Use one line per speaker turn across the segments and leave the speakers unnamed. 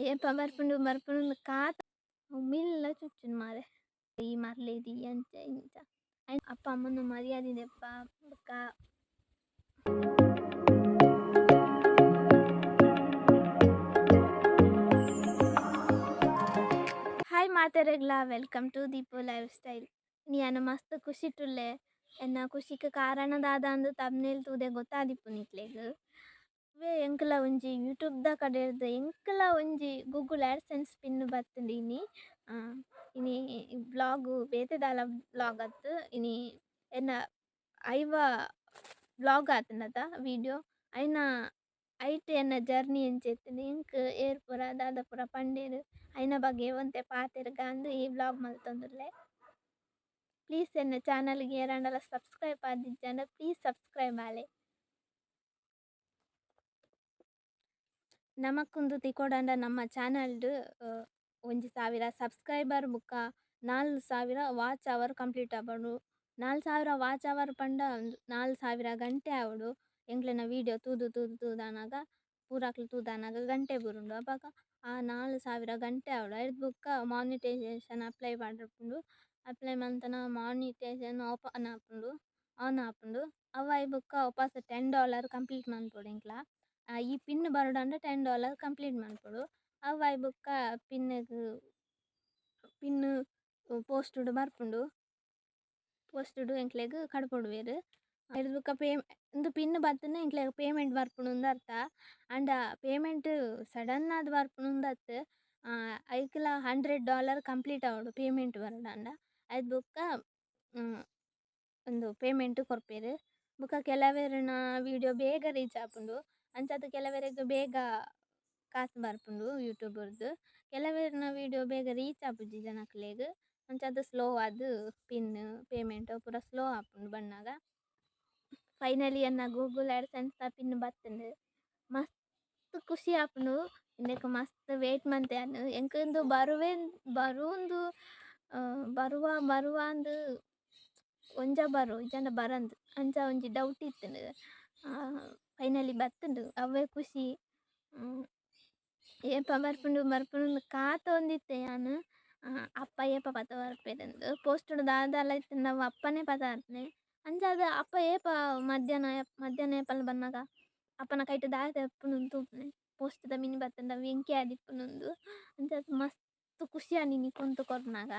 ಏಪ ಬರ್ಪುಂಡು ಬರ್ಪುಂಡು ಕಾತ್ ಮಿಲ್ಲ ಚುಚ್ಚುಂಡು ಮಾರೆ. ಈ ಮರ್ಲೆದಿ ಅಂಚ ಇಂಚ ಅಪ್ಪ ಅಮ್ಮನ ಮರ್ಯಾದೆ ದೆಪ್ಪ ಬೊಕ್ಕ. ಹಾಯ್ ಮಾತೆರೆಗ್ಲಾ, welcome to Deepu life style. ಯಾನ್ ಮಸ್ತ್ ಖುಷಿಟುಲ್ಲೆ. ಎನ್ನ ಖುಷಿಕ್ ಕಾರಣ ದಾದ ಅಂದ್ ತಮ್ನೇಲ್ ತೂದೆ ಗೊತ್ತಾದಿಪ್ಪು ನಿಕ್ಲೆಗ್. ವೇ ಎಂಕಲ ಒಂಜಿ ಯೂಟ್ಯೂಬ್ ದ ಕಡೆರ್ದ್ ಎಂಕಲ ಒಂಜಿ ಗೂಗಲ್ ಆಡ್ಸೆನ್ಸ್ ಪಿನ್ ಬತ್ತ್ಂಡ್ ಇನಿ. ಇನಿ ವ್ಲಾಗ್ ಬೇತೆ ದಾಲ ವ್ಲಾಗ್ ಅತ್ತ್, ಇನಿ ಎನ್ನ 50 ವ್ಲಾಗ್ ಆತ್ಂಡತ ವಿಡಿಯೋ ಐನ ಐಟ್ ಎನ್ನ ಜರ್ನಿ ಎಂಚ ಇತ್ತ್ಂಡ್ ಎಂಕ್ ಏರ್ ಪೂರ ದಾದ ಪೂರ ಪಂಡೆರ್ ಐನ ಬಗ್ಗೆ ಒಂತೆ ಪಾತೆರ್ಗ ಅಂದ್ ಈ ವ್ಲಾಗ್ ಮಲ್ತೊಂದುಲ್ಲೆ. ಪ್ಲೀಸ್ ಎನ್ನ ಚಾನೆಲ್ ಗ್ ಏರಾಂಡಲ ಸಬ್ಸ್ಕ್ರೈಬ್ ಆದಿಜ್ಜಂಡ ಪ್ಲೀಸ್ ಸಬ್ಸ್ಕ್ರೈಬ್ ಆಲೆ. ನಮಕ್ ಉಂದು ತಿಕೊಡಾಂಡ ನಮ್ಮ ಚಾನೆಲ್ ಡ್ 1000 ಸಬ್ಸ್ಕ್ರೈಬರ್ ಬೊಕ 4000 ವಾಚ್ ಅವರ್ ಕಂಪ್ಲೀಟ್ ಆವೊಡು. 4000 ವಾಚ್ ಅವರ್ ಪಂಡ ಉಂದು 4000 ಗಂಟೆ ಆವೊಡು. ಎಂಕ್ಲೆನ ವಿಡಿಯೋ ತೂದು ತೂದು ತೂದು ಆನಗ ಪೂರಕ್ಲ್ ತೂದಾನಗ ಗಂಟೆ ಬೂರುಂಡು ಅಪಗ ಆ 4000 ಗಂಟೆ ಆವೊಡು. ಐರ್ದ್ ಬೊಕ ಮೋನಿಟೈಸೇಶನ್ ಅಪ್ಲೈ ಪಾಡ್ರೆ ಇಪ್ಪುಂಡು. ಅಪ್ಲೈ ಮಂತುನ ಮೋನಿಟೈಸೇಶನ್ ಓಪನ್ ಆಪುಂಡು ಆನ್ ಆಪುಂಡು. ಅವ್ ಆಯಿ ಬೊಕ ವಾಪಸ್ ಟೆನ್ ಡಾಲರ್ ಕಂಪ್ಲೀಟ್ ಮನ್ಪೊಡು ಎಂಕ್ಲ. ಈ ಪಿನ್ ಬರೊಡಾಂಡ ಟೆನ್ ಡಾಲರ್ ಕಂಪ್ಲೀಟ್ ಮನ್ಪೊಡು. ಅವ್ ಆಯಿ ಬೊಕ ಪಿನ್ ಗ್ ಪಿನ್ ಪೋಸ್ಟ್ ಡ್ ಬರ್ಪುಂಡು. ಪೋಸ್ಟ್ ಡ್ ಎಂಕ್ಲೆಗ್ ಕಡಪುಡುವೆರ್. ಐರ್ದ್ ಬೊಕ ಉಂದು ಪಿನ್ ಬತ್ತುಂಡ ಎಂಕ್ಲೆಗ್ ಪೇಮೆಂಟ್ ಬರ್ಪುಂಡು ಅಂದ್ ಅರ್ಥ. ಆಂಡ ಪೇಮೆಂಟ್ ಸಡನ್ ಆದ್ ಬರ್ಪುಂಡು ಅತ್ತ್, ಐಕ್ಲ ಹಂಡ್ರೆಡ್ ಡಾಲರ್ ಕಂಪ್ಲೀಟ್ ಆವೊಡು ಪೇಮೆಂಟ್ ಬರೊಡಾಂಡ. ಐರ್ದ್ ಬೊಕ ಉಂದು ಪೇಮೆಂಟ್ ಕೊರ್ಪೆರ್. ಬೊಕ ಕೆಲವೆರ್ನ ವಿಡಿಯೋ ಬೇಗ ರೀಚ್ ಆಪುಂಡು ಅಂಚಾದ್ ಕೆಲವೆರೆಗ್ ಬೇಗ ಕಾಸ್ ಬರ್ಪುಂಡು ಯೂಟ್ಯೂಬ್ ರ್ದ್. ಕೆಲವೆರ್ನ ವಿಡಿಯೋ ಬೇಗ ರೀಚ್ ಆಪುಜಿ ಜನಕ್ಲೆಗ್ ಅಂಚಾದ್ ಸ್ಲೋ ಆದ್ ಪಿನ್ ಪೇಮೆಂಟ್ ಅವು ಪೂರ ಸ್ಲೋ ಆಪುಂಡು ಬನ್ನಗ. ಫೈನಲಿ ಎನ್ನ ಗೂಗಲ್ ಆಡ್ಸೆನ್ಸ್ ದ ಪಿನ್ ಬತ್ತುಂಡು. ಮಸ್ತ್ ಖುಷಿ ಆಪುಂಡು. ಉಂದೆಕ್ ಮಸ್ತ್ ವೈಟ್ ಮಂತೆ ಯಾನ್. ಎಂಕ್ ಉಂದು ಬರುವೆ ಬರುಂದು ಬರುವ ಬರುವ ಅಂದ್ ಒಂಜ ಬರು ಇಜ್ಜಂಡ ಬರಂದ್ ಅಂಚ ಒಂಜಿ ಡೌಟ್ ಇತ್ತುಂಡು. ಫೈನಲಿ ಬತ್ತುಂಡು ಅವ್ವೆ ಖುಷಿ. ಏಪ ಬರ್ಪುಂಡು ಬರ್ಪುಂಡು ಅಂದ್ ಕಾತೊಂದಿತ್ತೆ ಯಾನ್ ಅಪ್ಪ ಏಪ ಪತ್ತ ಬರ್ಪೆರ್ ಅಂದ್. ಪೋಸ್ಟ್ ಡ್ ದಾದಾಲ ಇತ್ತುಂಡ ಅವು ಅಪ್ಪನೆ ಪತ್ತ ಬರ್ಪುನೆ. ಅಂಚಾದ್ ಅಪ್ಪ ಏಪ ಮಧ್ಯಾಹ್ನ ಮಧ್ಯಾಹ್ನ ಏಪಲ ಬನ್ನಗ ಅಪ್ಪನ ಕೈಟ್ ದಾದ ಇಪ್ಪುಂಡು ಅಂದ್ ತೂಪುನೆ ಪೋಸ್ಟ್ ದ ಮಿನಿ ಬತ್ತುಂಡ ಅವು ಎಂಕೆ ಆದಿಪ್ಪುಂಡು ಅಂದ್. ಅಂಚಾದ್ ಮಸ್ತ್ ಖುಷಿ ಆಂಡ್ ಇನಿ ಕೊಂತು ಕೊರ್ನಗ.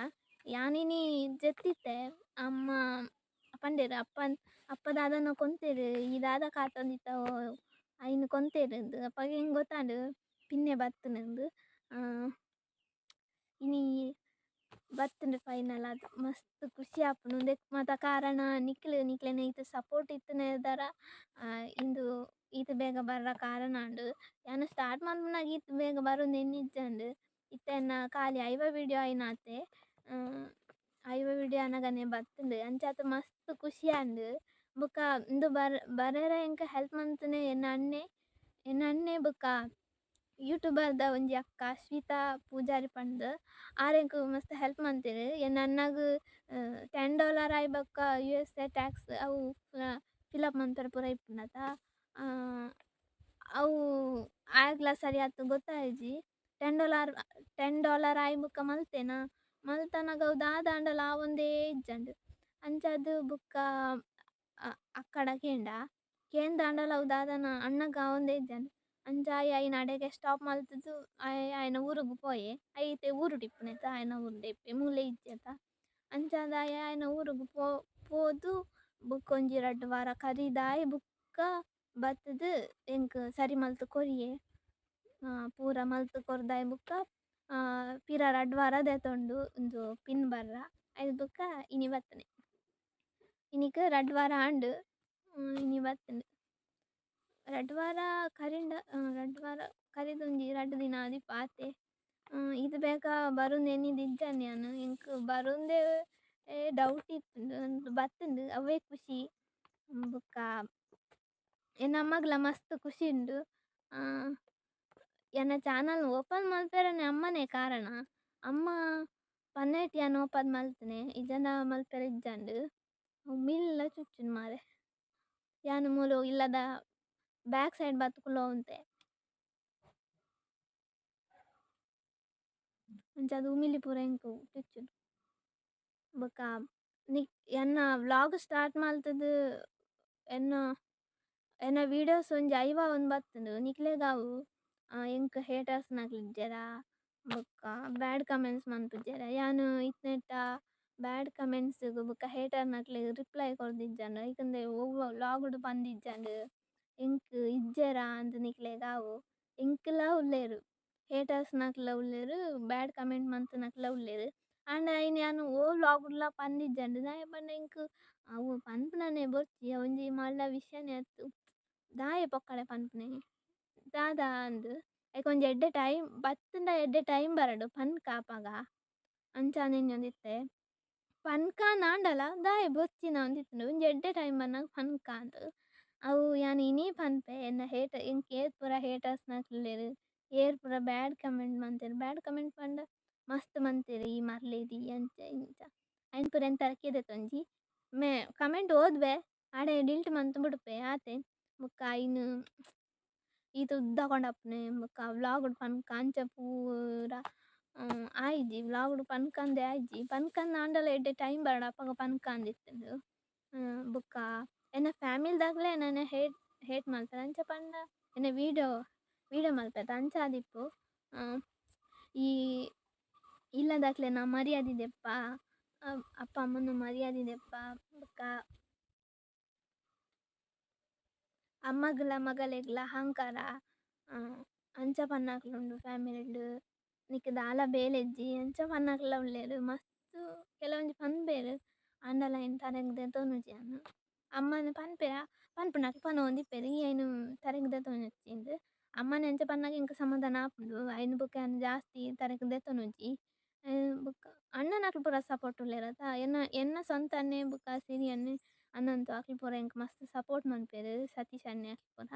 ಯಾನ್ ಇನಿ ಜೆತ್ತಿತ್ತೆ ಅಮ್ಮ ಪಂಡೆರ್ ಅಪ್ಪ ಅಪ್ಪ ದಾದನ ಕೊಂತೆರ್ ಈ ದಾದ ಕಾತೊಂದಿತ್ತ ಐನ್ ಕೊಂತೆರ್ ಅಂದ್ ಅಪಗ ಎಂಕ್ ಗೊತ್ತಾಂಡ್ ಪಿನ್ನೆ ಬತ್ತುಂಡ್ ಅಂದ್. ಇನಿ ಬತ್ತುಂಡ್ ಫೈನಲ್ ಆದ್ ಮಸ್ತ್ ಖುಷಿ ಆಪುಂಡು ಉಂದೆಕ್ ಮಾತ ಕಾರಣ ನಿಕ್ಲ್ ನಿಕ್ಲೆನ ಈತ್ ಸಪೋರ್ಟ್ ಇತ್ತಿನೆಡ್ದಾವರ ಇಂದು ಈತ್ ಬೇಗ ಬರ್ರೆ ಕಾರಣ ಆಂಡ್. ಯಾನ್ ಸ್ಟಾರ್ಟ್ ಮನ್ಪುನಗ ಈತ್ ಬೇಗ ಬರು ಅಂದ್ ಎನ್ನಿಜ್ಜಂಡ್. ಇತ್ತೆ ಎನ್ನ ಖಾಲಿ 50 ವಿಡಿಯೋ ಆಯಿನಾತೆ. 50 ವಿಡಿಯೋ ಆನಗನೆ ಬತ್ತುಂಡ್ ಅಂಚಾದ್ ಮಸ್ತ್ ಖುಷಿ ಆಂಡ್. ಬೊಕ ಉಂದು ಬರೆರೆ ಎಂಕ್ ಹೆಲ್ಪ್ ಮಂತುನೆ ಎನ್ನ ಅಣ್ಣೆ. ಎನ್ನ ಅಣ್ಣೆ ಬೊಕ ಯೂಟ್ಯೂಬರ್ ದ ಒಂಜಿ ಅಕ್ಕ ಶ್ವೇತಾ ಪೂಜಾರಿ ಪಂದ್ ಆರ್ ಎಂಕ್ ಮಸ್ತ್ ಹೆಲ್ಪ್ ಮಂತೆರ್. ಎನ್ನ ಅಣ್ಣಗ್ ಟೆನ್ ಡಾಲರ್ ಆಯಿ ಬೊಕ ಯು.ಎಸ್.ಎ ಟ್ಯಾಕ್ಸ್ ಅವು ಪೂರ ಫಿಲ್ ಅಪ್ ಮನ್ಪೆರೆ ಪೂರ ಇಪ್ಪುಂಡತ ಅವು ಆಯೆಗ್ಲ ಸರಿಯಾತ್ ಗೊತ್ತಾಯಿಜಿ ಟೆನ್ ಡಾಲರ್ ಟೆನ್ ಡಾಲರ್ ಆಯಿ ಬೊಕ ಮಲ್ತೆನ ಮಲ್ತಾನಗ ಅವು ದಾದ ಆಂಡಲ ಆವೊಂದೆ ಇಜ್ಜಂಡ್ ಅಂಚಾದ್ ಬೊಕ ಅಕ್ಕಡ ಕೇಂಡ ಕೇಂದಾಂಡಲ ಅವು ದಾದನ ಅಣ್ಣಗ್ ಆವೊಂದೆ ಇಜ್ಜಂಡ್ ಅಂಚ ಆಯೆ ಐನ್ ಅಡೆಗೆ ಸ್ಟೋಪ್ ಮಲ್ತುದು ಆಯೆ ಆಯೆನ ಊರುಗು ಪೋಯೆ ಆಯೆ ಇತ್ತೆ ಊರುಡು ಇಪ್ಪುನೆ ಅತ ಆಯೆನ ಊರುಡೆ ಇಪ್ಪುವೆ ಮೂಲೆ ಇಜ್ಜೆ ಅತ. ಅಂಚಾದ್ ಆಯೆ ಆಯೆನ ಊರುಗು ಪೋದು ಬೊಕ ಒಂಜಿ ರಡ್ಡ್ ವಾರ ಕರೀದ್ ಆಯಿ ಬೊಕ್ಕ ಬತ್ತುದು ಎಂಕ್ ಸರಿ ಮಲ್ತ್ ಕೊರಿಯೆ. ಪೂರ ಮಲ್ತ್ ಕೊರ್ದು ಆಯಿ ಬೊಕ್ಕ ಪಿರ ರಡ್ಡ್ ವಾರ ದೆತೊಂಡು ಉಂದು ಪಿನ್ ಬರ್ರೆ ಐರ್ದ್ ಬೊಕ್ಕ ಇನಿ ಬತ್ತುನೆ. ಇನಿಕ್ ರಡ್ಡ್ ವಾರ ಆಂಡ್ ಇನಿ ಬತ್ತುಂಡ್. ರಡ್ಡ್ ವಾರ ಕರಿಂಡ ರಡ್ಡ್ ವಾರ ಕರಿದ್ ಒಂಜಿ ರಡ್ಡ್ ದಿನ ಆದಿಪ್ಪು ಆತೆ. ಈತ್ ಬೇಗ ಬರು ಅಂದ್ ಎನ್ನಿದಿಜ್ಜಂಡ್ ಯಾನ್ ಎಂಕ್ ಬರುಂದೆ ಡೌಟ್ ಇತ್ತುಂಡ್ ಬತ್ತುಂಡ್ ಅವ್ವೆ ಖುಷಿ. ಬೊಕ್ಕ ಎನ್ನ ಅಮ್ಮಗ್ಲ ಮಸ್ತ್ ಖುಷಿ ಉಂಡು. ಎನ್ನ ಚಾನೆಲ್ ಓಪನ್ ಮನ್ಪೆರೆನೆ ಅಮ್ಮನೆ ಕಾರಣ. ಅಮ್ಮ ಪನ್ನೇಟ್ ಯಾನ್ ಓಪನ್ ಮಲ್ತಿನಿ ಇಜ್ಜಂಡ ಮಲ್ಪೆರೆ ಇಜ್ಜಂಡ್. ಮಿಲ್ಲ ಚುಚ್ಚುಂಡು ಮಾರೆ. ಯಾನ್ ಮೂಲು ಇಲ್ಲದ ಬ್ಯಾಕ್ ಸೈಡ್ ಬತ್ತ್ ಕುಲ್ಲೊಂತೆ. ಅಂಚಾದ್ ಉಮಿಲಿ ಪೂರ ಎಂಕ್ ತುಚ್ಚುಂಡು. ಬೊಕ ನಿಕ್ ಎನ್ನ ವ್ಲೋಗ್ ಸ್ಟರ್ಟ್ ಮಲ್ತುದು ಎನ್ನ ಎನ್ನ ವೀಡಿಯೋಸ್ ಒಂಜಿ 50 ಒಂದ್ ಬತ್ತುಂಡು ನಿಕ್ಲೆಗ್ ಅವು ಎಂಕ್ ಹೇಟರ್ಸ್ ನಕುಲು ಇಜ್ಜೆರ ಬೊಕ ಬದ್ ചോಮ್ಮೇന്ತ್ಸ್ ಮನ್ಪುಜೆರ ಯಾನ್ ಇತ್ತ್‌ನೇಟ ಬದ್ ചോಮ್ಮೇന്ತ್ಸ್ ಗು ಬೊಕ ಹತೇರ್ ನಕ್ಲೆಗ್ ರೇಪ್ಲ್ಯ್ ಕೊರ್ದಿಜ್ಜನ್ಡ ಐಕಂದೆ ಒವ್ವ ವ್ಲೋಗ್ ಡು ಪಂದಿಜ್ಜನ್ಡ ಎಂಕ್ ಇಜ್ಜೆರ ಅಂದ್ ನಿಕ್ಲೆಗ್ ಅವು ಎಂಕುಲ ಉಲ್ಲೇರ್ ಹತೇರ್ಸ್ ನಕುಲ ಉಲ್ಲೇರ್ ಬದ್ ചോಮ್ಮೇന്ತ್ മന്ഥುನಕುಲ ಉಲ್ಲೇರ್ ಅಂಡ ಐನ್ ಯಾನ್ ಓ ವ್ಲೋಗ್ ಲ ಪಂದಿಜ್ಜನ್ಡ ದಾಯೆ ಪಂಡ ಎಂಕ್ ಅವು ಪನ್ಪುನನೆ ಬೊರ್ಚಿ ಒಂಜಿ ಮಲ್ಲ ವಿಷ್ಯನೆ ಅತ್ತು ದಾಯೆ ಪೊಕ್ಕಡೆ ಪನ್ಪುನೆ ದಾದ ಅಂದ್ ಐಕ್ ಒಂಜಿ ಎಡ್ಡೆ ತಿಮೇ ಬತ್ತುಂಡ ಎಡ್ಡೆ ತಿಮೇ ಬರಡು ಪನ್ಕ ಅಪಗ ಅಂಚನೆ ಎನ್ನೊಂದಿತ್ತೆ ಪನ್ಕ ಅಂದ್ ಅಂಡಲ ದಾಯೆ ಬೊರ್ಚಿ ನ ಒಂದಿತ್ತುಂಡು ಒಂಜಿ ಎಡ್ಡೆ ತಿಮೇ ಬನ್ನಗ ಪನ್ಕ ಅಂದ್ ಅವು ಯಾನ್ ಇನಿ ಪನ್ಪೆ ಎನ್ನ ಹತೇರ್ ಎಂಕ್ ಏತ್ ಪೂರ ಹತೇರ್ಸ್ ನಕುಲು ಉಲ್ಲೇರ್ ಏರ್ ಪೂರ ಬದ್ ചോಮ್ಮೇന്ತ್ മന്തേರ್ ബദ് ചോಮ್ಮೇന്ത് പന്ദ മസ്ത് മന്തേരേ ഇ മര്ലേദി അന്ഛ ഇന്ഛ ഐന് പൂര ഏന് തരകേ ദേഥോന്ജി മേ ചോമ്മേന്ത് ഓദ്വേ അദേദേലേതേ മന്ഥു ബുദുപേ ആതേ ബുക്ക ഐനു ഇതു ഉദ്ദ കോന്ദപ്നേ ബുക്ക വ്ലോഗ് ദു പന്ക അന്ഛ പൂര ഐജി വ്ലോഗ് ദു പന്ക അന്ദേ ഐജി പന്ക അന്ദ അന്ദല എദ്ദേ തിമേ ബരദ അപഗ പന്ക അന്ദിത്തുന്ദു ബുക്ക ഏന്ന ഫമില്യ് ദഗ്ലേ ഏന്ന ഹതേ ഹതേ മല്പേര അന്ഛ പന്ദ ഏന്ന വിദേഓ വിദേഓ മല്പേര അന്ഛ അദിപ്പു ഇ ഇല്ല ദഗ്ലേ ന മര്യദി ದೇപ്പ അപ്പ അമ്മന മര്യദി ದೇപ്പ ബുക്ക അമ്മഗുല മഗലേഗ്ല ഹന്കര അന്ഛ പന്നക്ലുന്ദു ഫമില്യ് ദു നിക് ദാല ബേലേജി അന്ഛ പന്നക്ല ഉല്ലേരു മസ്തു കേലവന്ജി പന്പേരു അന്ദല ഏന്ന തരേക് ദേഥോനുജി അന്നു അമ്മന പന്പേര പന്പുനക്ല പനോന്ദിപ്പേരു ഇ ഐനു തരേക് ദേഥോനുജി ഇന്ദു അമ്മന അന്ഛ പന്നക്ല ഇന്ക സമധന അപ്പുന്ദു ഐനു ബുക്ക അന്നു ജസ്തി തരേക് ദേഥോനുജി ബുക്ക അന്നനക്ല പുര സുപ്പോര്ത് ഉല്ലേരു അഥ ഏന്ന ഏന്ന സോന്ഥനേ ബുക്ക സിരിയനേ അന്നന്തു അക്ല പുര ഇന്ക മസ്തു സുപ്പോര്ത് മന്പേരു സതിശ് അന്നേ അക്ല പുര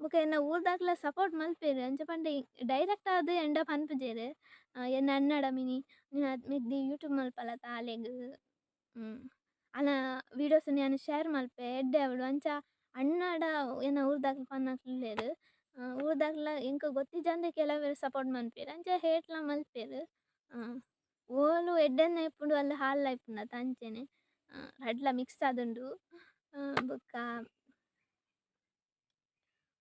ബുക്ക ഏന്ന ഊര്ദക്ല സുപ്പോര്ത് മന്പേരു അന്ഛ പന്ദേ ദിരേച്ത് ആദു ഏന്ദ പന്പുജേരു ഏന്ന അന്നദ മിനി മിദ്ദി യോഉതുബേ മല്പല താലേഗു അന വിദേഓസ് നിയ ശരേ മല്പേ ഏദ്ദേ അവദു അന്ഛ അന്നദ ഏന്ന ഊര്ദക്ല പന്നക്ല ഉല്ലേരു ഊര്ദക്ല ഇന്ക ഗോഥി ജന്ദേ കേലവേരു സുപ്പോര്ത് മന്പേരു അന്ഛ ഹതേ ല മല്പേരു ഓലു ഏദ്ദേ ഇപ്പുന്ദു അല്ല ഹല്ല ഇപ്പുന്ദു അഥ അന്ഛേനേ രദ്ല മിക്സ് അദുന്ദു ബുക്ക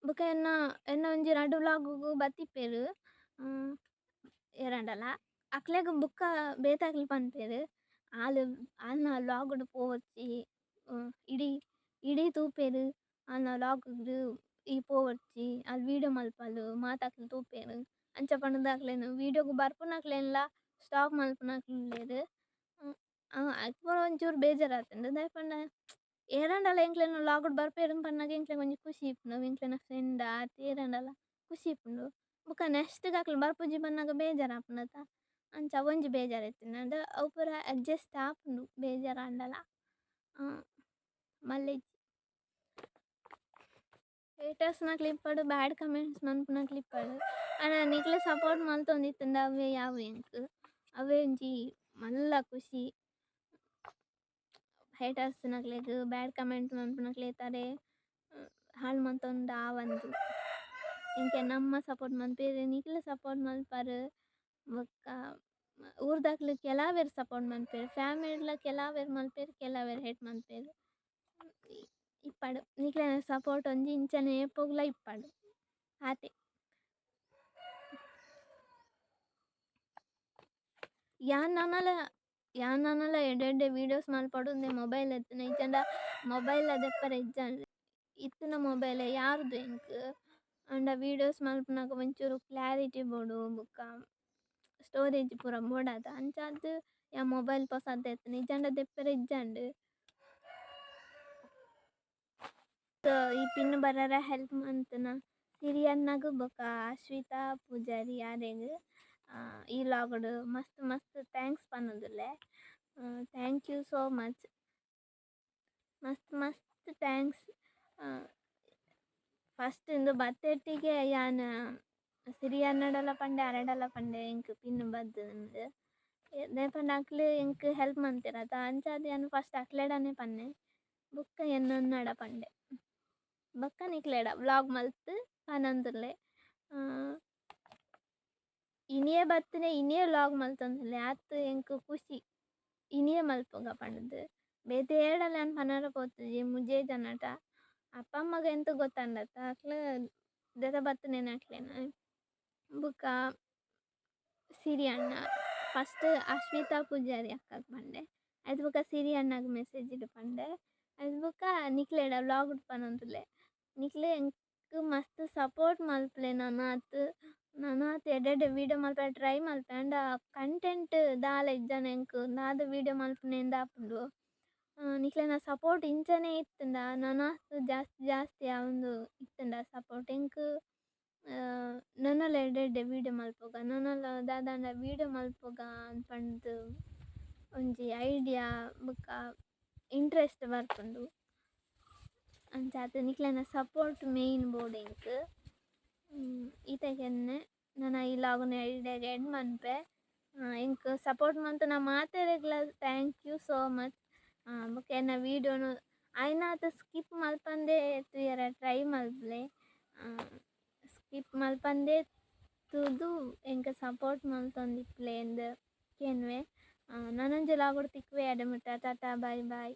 ബുക്ക ഏന്ന ഏന്ന ഉന്ജി രദു വ്ലോഗുഗു ബഥിപ്പേരു ഏരന്ദല അക്ലേഗു ബുക്ക ബേതക്ല പന്പേരു ആലു ആല്ന വ്ലോഗുദു പോവര്ഛി ഇദി ഇദി തൂപേരു ആല്ന വ്ലോഗുദു ഇ പോവര്ഛി ആല് വിദേഓ മല്പലു മാതക്ല തൂപേരു അന്ഛ പന്ദുദക്ലേനു വിദേഓഗു ബര്പുനക്ലേന സ്തോപ് മല്പുനക്ലേനു അക്പുര ഉന്ഛുര് ബേജരഥുന്ദു ദൈപന്ദ ഏരന്ദല ഏന്ക്ലേന വ്ലോഗുദു ബര്പേരു പന്നഗ ഏന്ക്ലേന ഉന്ജി കുശി ഇപ്പുന്ദു ഏന്ക്ലേന ഫ്രിഏന്ദ് ആതി ഏരന്ദല കുശി ഇപ്പുന്ദു ബുക്ക നേക്സ്ത് ഗക്ല ബര്പുജി പന്നഗ ബേജരഥുന്ദു അഥ അന്ഛ ഉന്ജി ബേജരഥുന്ദു അപുര അദ്ജുസ്ത് അപ്പുന്ദു ബേജരന്ദല മല്ലേജ് ഹതേര്സ് ന ക്ലിപ്പദു ബദ് ചോമ്മേന്ത്സ് മന്പുന ക്ലിപ്പദു അന നിക്ലേ സുപ്പോര്ത് മല്ഥോന്ദിഥുന്ദു അവേ യാവു ഏന്കു അവേ ഉന്ജി മല്ല കുശി ഹതേര്സ് ന ക്ലേഗു ബദ് ചോമ്മേന്ത്സ് മന്പുന ക്ലേതരേ ഹല് മന്ഥോന്ദു അവന്ദു ഏന്കേ നമ്മ സുപ്പോര്ത് മന്പേരേ നിക്ലേ സുപ്പോര്ത് മല്പരു ബുക്ക ഊര്ദക്ലു കേലവേര് സുപ്പോര്ത് മന്പേരേ ഫമില്യ് ല കേലവേര് മന്പേരേ കേലവേര് ഹതേ മന്പേരേ ഇപ്പദു നിക്ലേ സുപ്പോര്ത് ഉന്ജി ഇന്ഛനേ ഏപോഗ്ല ഇപ്പദു ആതേ യാന് നനല യാന് നനല ഏദ്ദേ ഏദ്ദേ വിദേഓസ് മല്പദു ഉന്ദേ മോബിലേ ഏത്ന ഇഛന്ദ മോബിലേ അദേപ്പര ഇഛന്ദ ഇത്ന മോബിലേ യാരുദു ഏന്കു അന്ദ വിദേഓസ് മല്പുനക വന്ഛുരു ച്ലരിത്യ് ബോദു ബുക്ക സ്തോരഗേ പുര ബോദത അന്ഛ അദ്ദു യാ മോബിലേ പോസദ്ദ ഏത്ന ഇഛന്ദ അദേപ്പര ഇഛന്ദ സോ ഇ പിന്നു ബരര ഹേല്പ് മന്ഥന സിരിയന്നഗു ബുക്ക അശ്വിത പൂജരി അരേഗു ഇ ലോഗുദു മസ്ത് മസ്ത് thanks പന്നദുലേ thank you so much മസ്ത് മസ്ത് thanks first ഇന്ദു ബത്തേത്തിഗേ യാന സിരിയന്നദല പന്ദേ അരദല പന്ദേ ഏന്കു പിന്നു ബദ്ദുന്ദു ദേപന്ദ അക്ലു ഏന്കു ഹേല്പ് മന്ഥിരത അന്ഛ അദ്ദു യാന ഫിര്സ്ത് അക്ലേദനേ പന്നേ ബുക്ക ഏന്നന്നദ പന്ദേ ബുക്ക നിക്ലേദ വ്ലോഗ് മല്ഥു പന്നന്ദുലേ। ಇನಿಯೇ ಬತ್ತನೆ ಇನಿಯೇ ವ್ಲೋಗ್ ಮಲ್ತೊಂದುಲ್ಲೆ ಆತ್ ಎಂಕ್ ಖುಷಿ ಇನಿಯೇ ಮಲ್ಪುಗ ಪಂಡುದು. ಬೇತೆ ಏರ್ಡಲ ಯಾನ್ ಪನರೆ ಪೋತುಜಿ ಮುಜೆ ಜನಟ. ಅಪ್ಪ ಅಮ್ಮಗ್ ಎಂತ ಗೊತ್ತಂಡತ್ತ ಅಕ್ಲು ದೆತ ಬತ್ತನೆ ಅಕ್ಲೇನ. ಬುಕ ಸಿರಿ ಅಣ್ಣ ಫಸ್ಟ್ ಅಶ್ಮಿತಾ ಪೂಜಾರಿ ಅಕ್ಕಗ್ ಪಂಡೆ. ಐತ ಬುಕ ಸಿರಿ ಅಣ್ಣಗ್ ಮೆಸೇಜ್ ಡ್ ಪಂಡೆ. ಐತ ಬುಕ ನಿಕ್ಲೆಡ ವ್ಲೋಗ್ ಡ್ ಪನೊಂದುಲ್ಲೆ. ನಿಕ್ಲೆ ಎಂಕ್ ಮಸ್ತ್ ಸಪೋರ್ಟ್ ಮಲ್ಪುಲೆ ನನಾತ್. ನನಾತ್ ಎಡ್ಡೆ ಎಡ್ಡೆ ವಿಡಿಯೋ ಮಲ್ಪರೆ ಟ್ರೈ ಮಲ್ಪುವೆ ಆಂಡ ಕಂಟೆಂಟ್ ದಾಲ ಇಜ್ಜಂಡ ಎಂಕ್ ದಾದ ವಿಡಿಯೋ ಮಲ್ಪುನೆ ಆಪುಂಡು. ನಿಕ್ಲೆನ ಸಪೋರ್ಟ್ ಇಂಚನೆ ಇತ್ತುಂಡ ನನಾತ್ ಜಾಸ್ತಿ ಜಾಸ್ತಿ ಆವೊಂದು ಇತ್ತುಂಡ ಸಪೋರ್ಟ್ ಎಂಕ್ ನನಲ ಎಡ್ಡೆ ಎಡ್ಡೆ ವಿಡಿಯೋ ಮಲ್ಪುಗ ನನಲ ದಾದಾಂಡ ವಿಡಿಯೋ ಮಲ್ಪುಗ ಪಂದ್ ಒಂಜಿ ಐಡಿಯಾ ಬೊಕ ಇಂಟರೆಸ್ಟ್ ಬರ್ಪುಂಡು. ಅಂಚಾದ್ ನಿಕ್ಲೆನ ಸಪೋರ್ಟ್ ಮೈನ್ ಬೋಡು ಎಂಕ್. ಈತೆಗ್ ಎನ್ನೆ ನನ ಈ ವ್ಲೋಗ್ ನು ಇಡೆಗ್ ಎಂಡ್ ಮನ್ಪುವೆ. ಎಂಕ್ support ಮಂತುನ ಮಾತೆರೆಗ್ಲ thank you so much. ಬೊಕ ಎನ್ನ ವಿಡಿಯೋ ನು ಆಯಿನಾತ್ ಸ್ಕಿಪ್ ಮಲ್ಪಂದೆ ತೂಯೆರೆ ಟ್ರೈ ಮನ್ಪುಲೆ. ಸ್ಕಿಪ್ ಮಲ್ಪಂದೆ ತೂದು ಎಂಕ್ ಸಪೋರ್ಟ್ ಮಂತೊಂದಿಪ್ಪುಲೆ ಇಂದ್ ಕೇನುವೆ. ನನೊಂಜಿ ವ್ಲೋಗ್ ಡ್ ತಿಕ್ಕುವೆ ಅಡೆ ಮುಟ ಟಾಟಾ ಬೈ ಬೈ.